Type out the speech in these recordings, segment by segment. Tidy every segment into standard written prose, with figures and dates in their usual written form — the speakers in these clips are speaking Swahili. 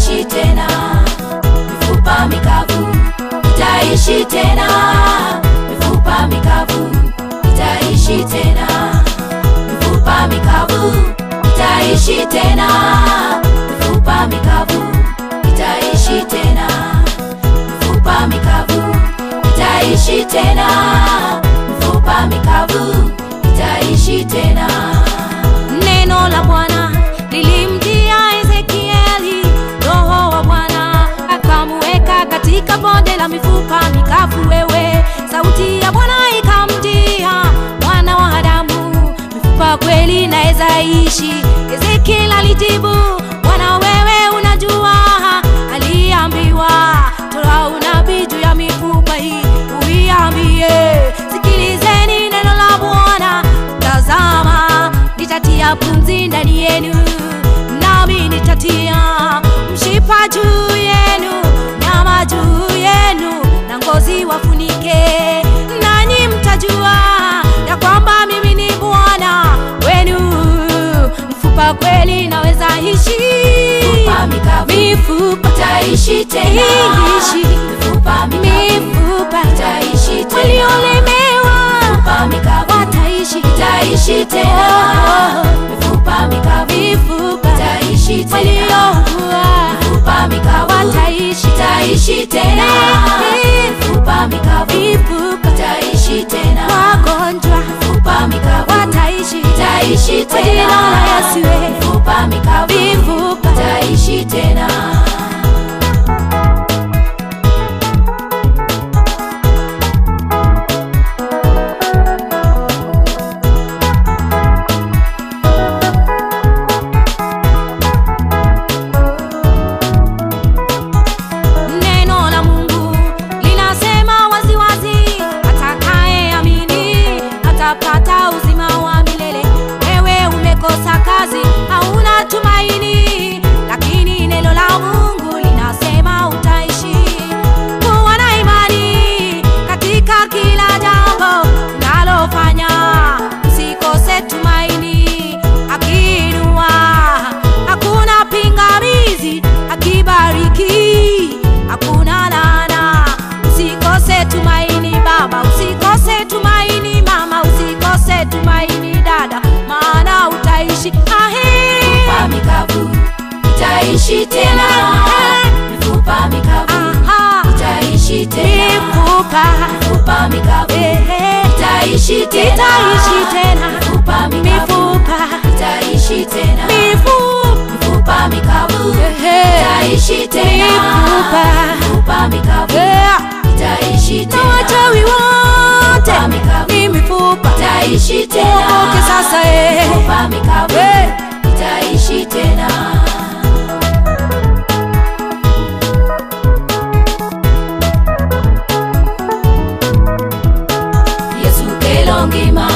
itaishi tena, mifupa mikavu itaishi tena, mifupa mikavu itaishi tena, mifupa mikavu itaishi tena, mifupa mikavu itaishi tena, mifupa mikavu itaishi tena, mifupa mikavu itaishi tena. Neno la Bwana lilimjia Ezekieli, Roho wa Bwana akamuweka katika bonde la mifupa mikavu. Wewe, sauti ya Bwana ikamjia, mwana wa Adamu, mifupa kweli naeza ishi? Ezekieli alijibu, Bwana wewe unajua. Aliambiwa, toa unabii juu ya mifupa hii, uiambie, sikilizeni neno la Bwana. Tazama, nitatia pumzi ndani yenu, nami nitatia mshipa juu yenu, nyama juu yenu, na ngozi wafunike, nanyi mtajua ya kwamba mimi ni Bwana wenu. Mfupa kweli naweza ishi, Mifupa mikavu mifupa itaishi tena, ishi, mifupa mikavu mifupa itaishi tena, waliolemewa mifupa mikavu wataishi, itaishi tena, mifupa mikavu mifupa itaishi tena, waliougua mifupa mikavu wataishi, itaishi tena, mifupa mikavu mifupa itaishi tena, wagonjwa mifupa mikavu wataishi, itaishi kwa jina tena, la Yesu, mifupa mikavu mifupa itaishi tena. Neno la Mungu linasema waziwazi, atakayeamini atapata uzima wa milele. Wewe umekosa kazi, hauna tumaini, lakini neno la Mungu linasema utaishi. Kuwa na imani katika kila jambo unalofanya, usikose tumaini. Akiinua hakuna pingamizi, akibariki hakuna laana. Usikose tumaini baba, usikose tumaini mama, usikose tumaini dada, maana utaishi. Ahe, Mifupa mikavu itaishi tena, mifupa mikavu aha, itaishi tena, mifupa mifupa mikavu ehe, itaishi tena, itaishi tena, mifupa mikavu mifupa itaishi tena, mifupa mifupa mikavu ehe, itaishi tena, mifupa mifupa mikavu yeah. itaishi Na tena, wachawi wote mifupa mikavu ni mifupa, itaishi tena, uokoke sasa eh. mifupa mikavu Eh. itaishi tena. Yesu kelo ngima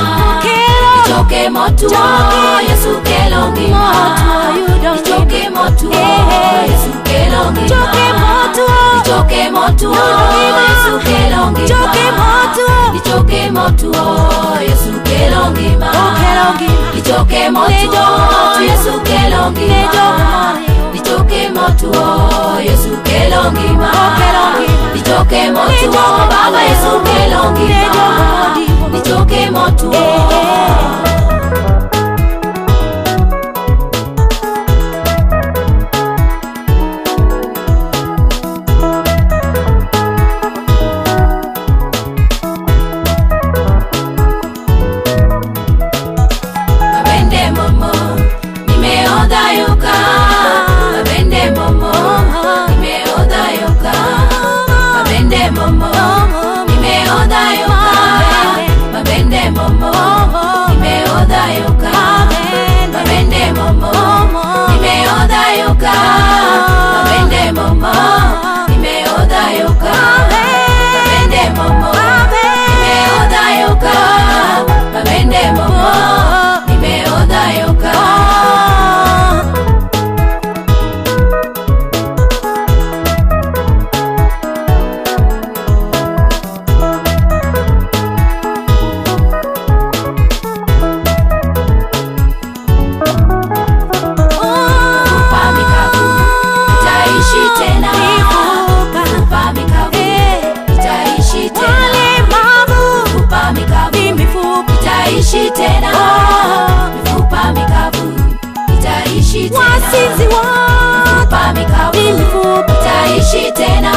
Kelo. ichoke motuo Choke. Yesu kelo ngima Motuo, you don't ichoke motuo Eh. Yesu kelo ngima Choke motuo. ichoke motuo Ngima. Yesu kelo ngima Choke motuo. ichoke motuo Yesu kelo ngima Oh, kelo ngima. ichoke motuo Nejo motuo. Yesu kelo ngima Nejo motuo. ichoke motuo Yesu kelo ngima Oh, kelo ngima. ichoke motuo Nejo Baba Yesu kelo Nejo ngima motuo. ichoke motuo Eh. Mabende momo nimeodhayuka, mabende momo nimeodhayuka, mabende momo nimeodhayuka, mabende momo. Itaishi tena. Oh. Mifupa mikavu itaishi tena. Wasinzi wote Mifupa mikavu ni mifupa. itaishi tena.